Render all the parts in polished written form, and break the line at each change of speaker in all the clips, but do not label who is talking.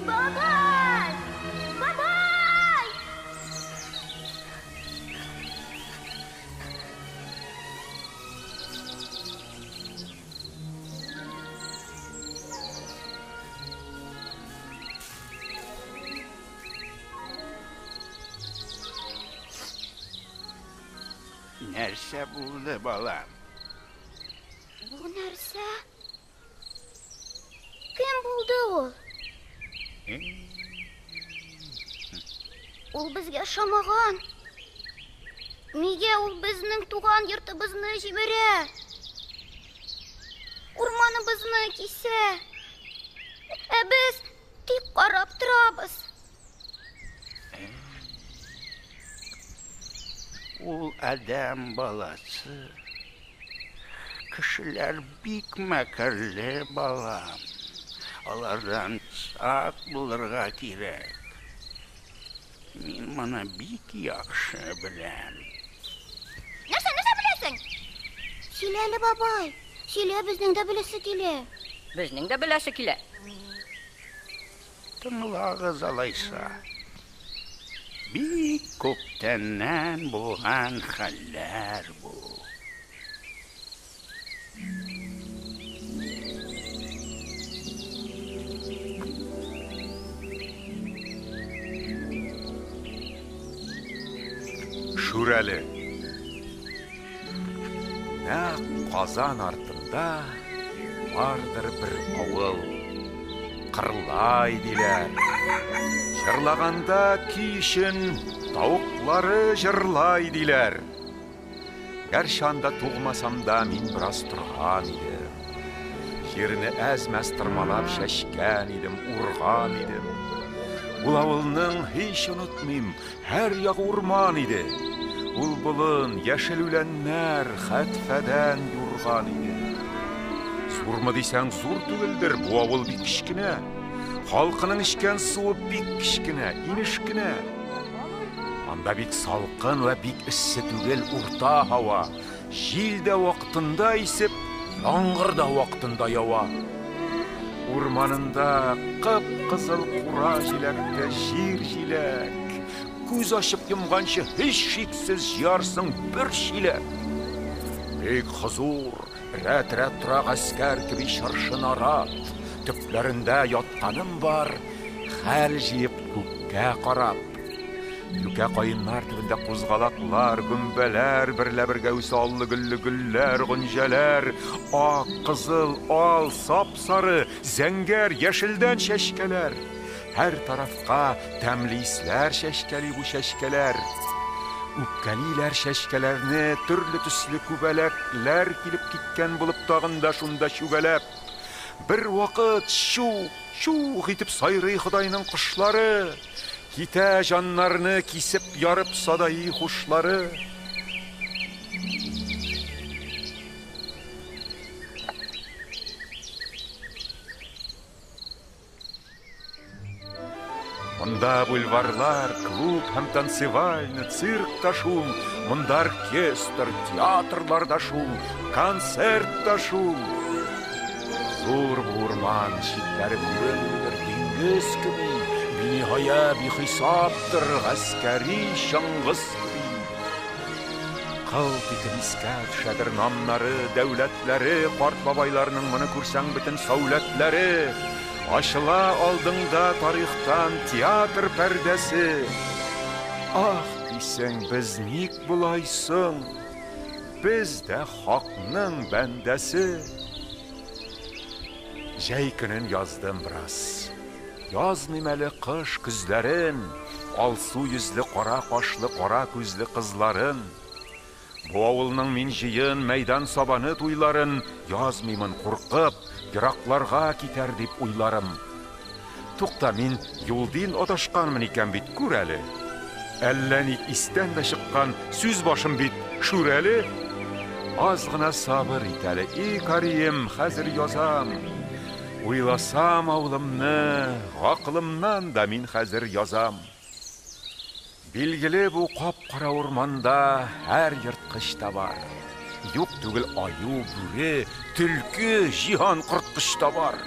Бабай! Бабай!
Нәрсә булды, балам?
Бу нәрсә? Кем булды ул? Ул безгә ошамаган. Нигә ул безнең туган йортыбызны җимерә? Урманыбызны кисә. Ә без тик карап торабыз.
Ул адәм баласы. Кешеләр бик мәкерле, балам. Алардан сак булырга кирәк. Мин моны бик яхшы беләм.
Нәрсә, нәрсә беләсең? Сөйлә әле, бабай. Сөйлә, безнең дә беләсе килә.
Безнең дә беләсе килә.
Тыңлагыз алайса. Бик күптәннән булган хәлләр бу.
Шүрәле. Нәкъ Казан артында бардыр бер авыл. Кырлай диләр. Җырлаганда көй өчен тавыклары җырлай диләр. Гәрчә анда тугмасам да, мин бераз торган идем. Җирне әз-мәз тырмалап чәчкән идем, урган идем. Ул авылның, һич онытмыйм, һәр ягы урман иде. Ул болын, яшел үләннәр, хәтфәдән юрган иде. Зурмы дисәң, зур түгелдер, бу авыл бик кечкенә. Халкының эчкән суы бик кечкенә, инеш кенә. Анда бик салкын вә бик эссе түгел, урта һава. Җил дә вакытында исеп, яңгыр да вакытында ява. Урманында кып-кызыл кура җиләк тә җир җиләк. Күз ачып йомганчы һичшиксез җыярсың бер чиләк. Бик хозур, рәт-рәт тора гаскәр кеби чыршы-нарат. Төпләрендә ятканым бар, хәл җыеп күккә карап. Юкә каеннар төбендә кузгалаклар, гөмбәләр, берлә бергә үсә аллы-гөлле гөлләр, гонҗәләр, ак, кызыл, ал, сап-сары, зәңгәр, яшелдән чәчкәләр. Һәр тарафка тәмле исләр чәчкәли бу чәчкәләр. Үпкәлиләр чәчкәләрне төрле төсле күбәләкләр килеп киткән булып тагын да шунда чүгәләп. Бервакыт чук, чук итеп сайрый Ходайның кошлары. Китә җаннарны кисеп ярып садаи хушлары. Монда бульварлар, клуб һәм танцевальня, цирк та шул, монда оркестр, театрлар да шул, концерт та шул. Зур бу урман, читләре күренмидер, диңгез кеби, биниһая бихисаптыр, гаскәри Чыңгыз кеби. Кылт итеп искә төшәдер намнары, дәүләтләре, карт бабайларның моны күрсәң бөтен сәүләтләре. Ачыла алдыңда тарихтан театр пәрдәсе. Ах, дисең, без ник болай соң? Без дә хакның бәндәсе. Җәй көнен яздым бераз. Язмыйм әле кыш көзләрен, алсу йөзле, кара кашлы, кара күзле кызларын. Бу авылның мин җыен, мәйдан сабаны туйларын язмыймын куркып, еракларга китәр дип уйларым. Тукта, мин юлдин адашканмын икән бит, күр әле. Әллә ник истән дә чыккан сүз башым бит, Шүрәле. Аз гына сабыр ит әле, и карием, хәзер язам. Уйласам авылымны, гакылымнан да мин хәзер язам. Билгеле, бу кап-кара урманда һәр ерткыч та бар. Юк түгел аю, бүре, төлке, җиһан корткыч та бар.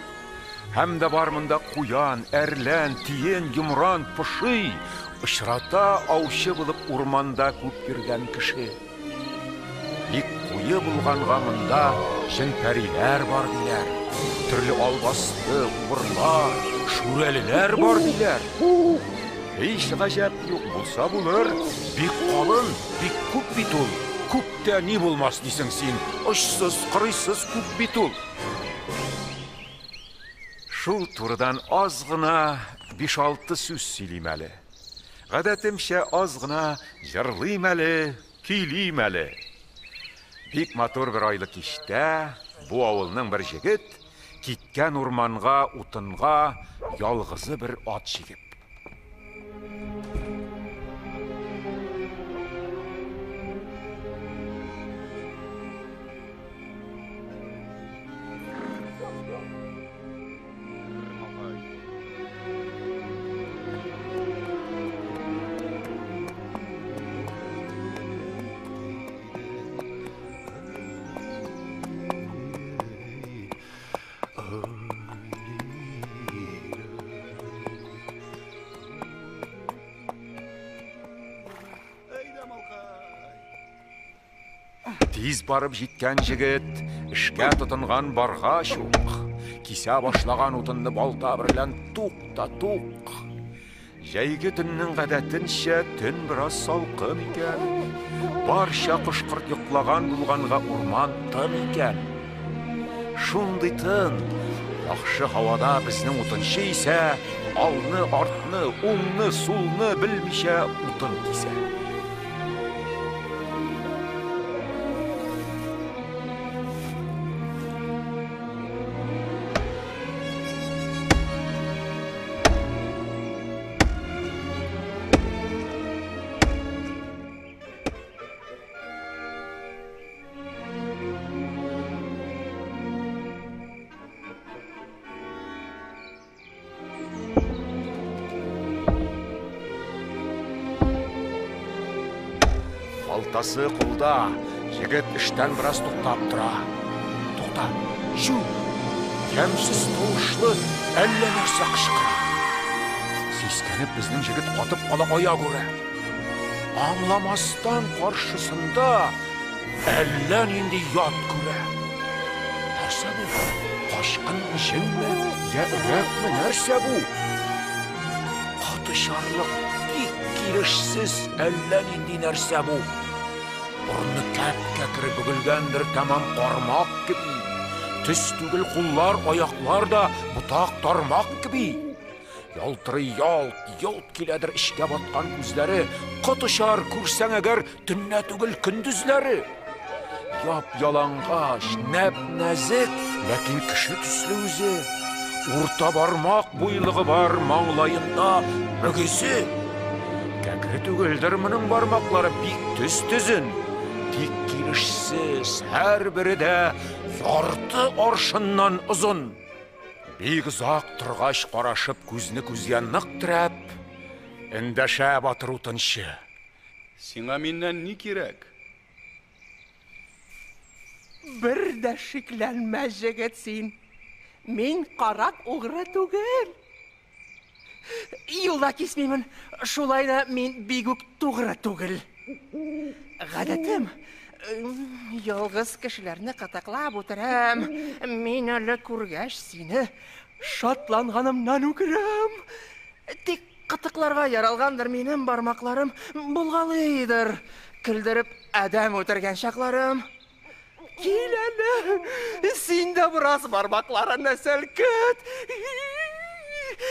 Һәм дә бар монда куян, әрлән, тиен, йомран, поши, очрата аучы булып урманда күп йөргән кеше. Бик куе булганга монда җен-пәриләр бар диләр. Төрле албасты, убырлар, шүрәлеләр бар диләр. Һич гаҗәп юк, булса булыр, бик калын, бик күп бит ул. Күп тә ни булмас дисең син, очсыз, кырыйсыз күп бит ул. Шул турыдан аз гына биш-алты сүз сөйлим әле. Гадәтемчә аз гына җырлыйм әле, көйлим әле. Бик матур бер айлы кичтә бу авылның бер җегет киткән урманга утынга ялгызы бер ат җигеп. Тиз барып җиткән җегет эшкә тотынган баргач ук, кисә башлаган утынны балта берлән тук та тук. Җәйге төннең гадәтенчә төн бераз салкын икән. Барча кош-корт йоклаган булганга урман тын икән. Шундый тын, яхшы һавада безнең утынчы исә алны, артны, уңны, сулны белмичә утын кисә. Балтасы кулда, егет эштән бераз туктап тора. Тукта, чү! Ямьсез тавышлы әллә нәрсә кычкыра. Сискәнеп безнең җегет катып кала аягүрә. Аңламастан каршысында әллә нинди ят күрә. Нәрсә бу? Качкын җенме, я өрәкме, нәрсә бу? Катычарлык бик килешсез әллә нинди нәрсә бу. Борыны кәп-кәкре бөгелгәндер тәмам кармак кеби. Төс түгел куллар, аяклар да ботак тармак кеби. Ялтырый ялт, йолт киләдер эчкә баткан күзләре, кот очар, күрсәң әгәр, төнлә түгел, көндезләре. Яп-ялангач, нәп-нәзек, ләкин кеше төсле үзе. Урта бармак буйлыгы бар маңлаенда мөгезе. Кәкре түгелдер моның бармаклары бик төз-төзен. Тик килешсез, һәрбере дә ярты аршыннан озын. Бик озак торгач карашып күзне күзгә нык терәп, эндәшә батыр утынчы.
Сиңа миннән ни кирәк?
Бер дә шикләнмә, җегет син. Мин карак угры түгел. Юлда кисмимен, шулай да мин бик үк тугры түгел. Гадәтем, ялгыз кешеләрне кытыклап үтерәм. Мин әле күргәч сине шатланганымнан үкерәм. Тик кытыкларга яралгандыр минем бармакларым, булгалыйдыр, көлдереп адәм үтергән чакларым. Кил әле, син дә бераз бармакларыңны селкет.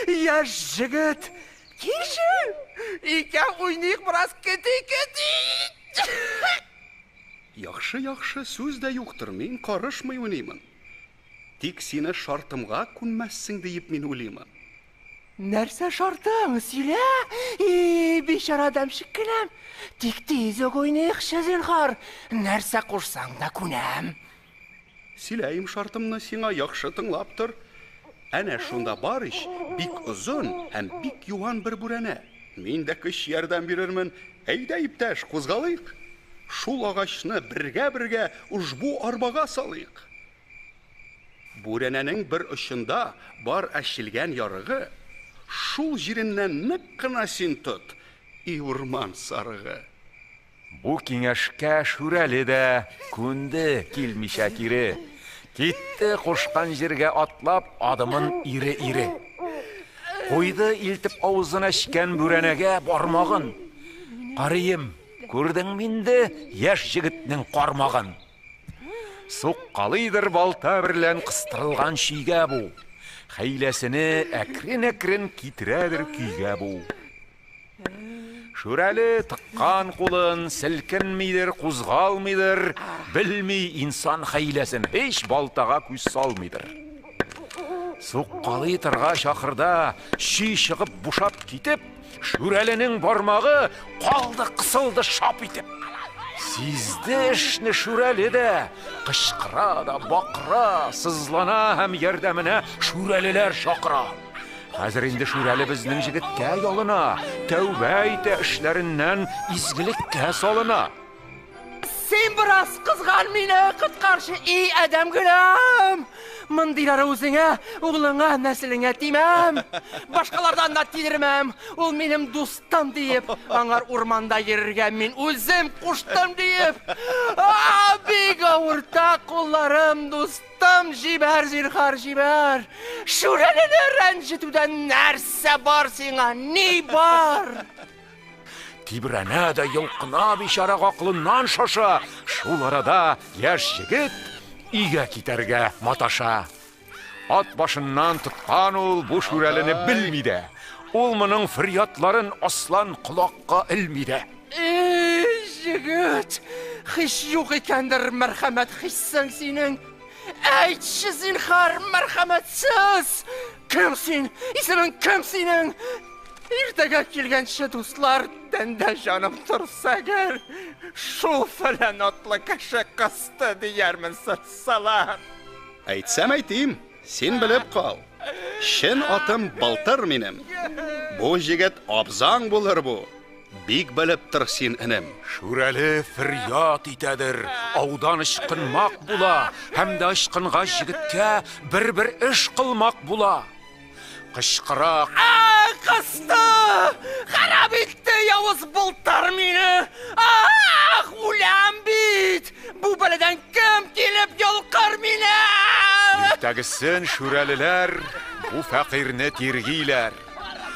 Яшь җегет, килче, икәү уйныйк бераз кети-кети.
Яхшы, яхшы, сүз дә юктыр, мин карышмый уйныймын. Тик сине шартымга күнмәссең диеп мин уйлыймын.
Нәрсә шартың, сөйлә? И, бичара адәмчек кенәм. Тик тиз үк уйныйкчы, зинһар. Нәрсә кушсаң да күнәм.
Сөйләем шартымны сиңа, яхшы тыңлап тор. Әнә шунда бар ич, бик озын һәм бик юан бер бүрәнә. Мин дә көч ярдәм бирермен. Әйдә, иптәш, кузгалыйк. Шул агачны бергә-бергә ушбу арбага салыйк. Бүрәнәнең бер очында бар әчелгән ярыгы, шул җиреннән нык кына син тот, и урман сарыгы.
Бу киңәшкә Шүрәле дә күнде, килмичә кире. Китте кушкан җиргә атлап адымын ире-ире. Куйды илтеп авызын әчкән бүрәнәгә бармагын. Карыем, күрдеңме инде яшь җегетнең кармагын? Суккалыйдыр балта берлән кыстырылган чөйгә бу. Хәйләсене әкрен-әкрен китерәдер көйгә бу. Шүрәле тыккан кулын, селкенмидер, кузгалмыйдыр, белми инсан хәйләсен, һич балтага күз салмыйдыр. Суккалый торгач ахырда, чөй чыгып бушап китеп, Шүрәленең бармагы калды кысылды шап итеп. Сизде эшне Шүрәле дә, кычкыра да бакыра, сызлана һәм ярдәменә шүрәлеләр чакыра. Хәзер инде Шүрәле безнең җегеткә ялына, тәүбә итә, эшләреннән изгелеккә салына.
Син бераз кызган мине, коткарчы, и адәм гөлем! Мондыйлары үзеңә, углыңа, нәселеңә тимәм. Башкалардан да тидермәм. Ул минем дустым диеп, аңар урманда йөрергә мин үзем куштым диеп. А, бик авырта кулларым, дустым. Там җибәр, зинһар, җибәр! Шүрәлене рәнҗетүдән нәрсә бар сиңа, ни бар?
Тибрәнә дә йолкына бичара гакылыннан шаша. Шул арада яшь җегет өйгә китәргә маташа. Ат башыннан тоткан ул бу шүрәлене белми дә. Ул моның фөрьядларын аслан колакка элми дә.
Эй, җегет, һич юк икәндер мәрхәмәт хиссең синең. Әйтче, зинһар, мәрхәмәтсез! Кем син? Исемең кем синең? Иртәгә килгәнче, дуслар, тәндә җаным торса әгәр, шул фәлән атлы кеше кысты диярмен сыртсалар.
Әйтсәм әйтим, син белеп кал. Чын атым Былтыр минем. Бу җегет абзаң булыр бу. Бик белеп тор син, энем.
Шүрәле фөрьяд итәдер, аудан ычкынмак була һәм дә ычкынгач җегеткә бер-бер эш кылмак була. Кычкыра.
А, кысты! Харап итте явыз Былтыр мине! Ах, үләм бит! Бу бәладән кем килеп йолкыр мине?
Иртәгесен шүрәлеләр бу фәкыйрьне тиргиләр.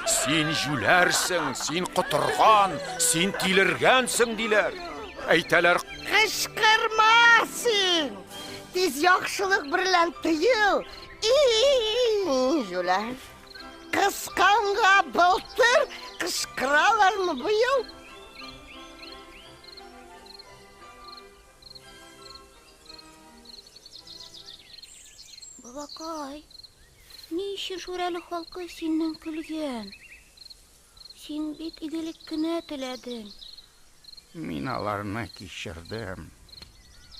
Син җүләрсең, син котырган, син тилергәнсең, диләр. Әйтәләр.
Кычкырма син! Тиз яхшылык берлән тыел, и җүләр. Кысканга былтыр кычкыралармы быел?
Бабакай, ни өчен Шүрәле халкы синнән көлгән? Син бит игелек кенә теләдең.
Мин аларны кичердем.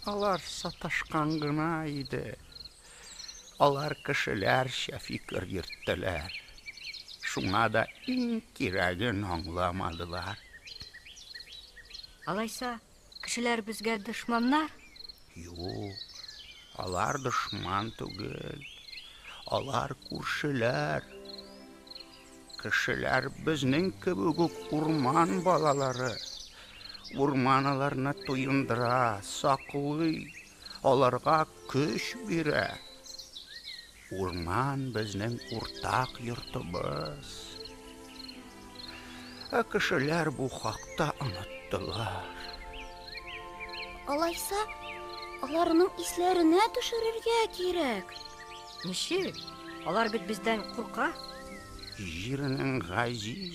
Алар саташкан гына иде. Алар кешеләрчә фикер йөрттеләр. Шуңа да иң кирәген аңламадылар.
Алайса, кешеләр безгә дошманнар?
Юк, алар дошман түгел. Алар күршеләр. Кешеләр безнең кебек үк урман балалары. Урман аларны туендыра, саклый, аларга көч бирә. Урман безнең уртак йортыбыз. Ә кешеләр бу хакта оныттылар.
Алайса, аларның исләренә төшерергә кирәк.
Ничек? Алар бит бездән курка.
Җирнең газиз.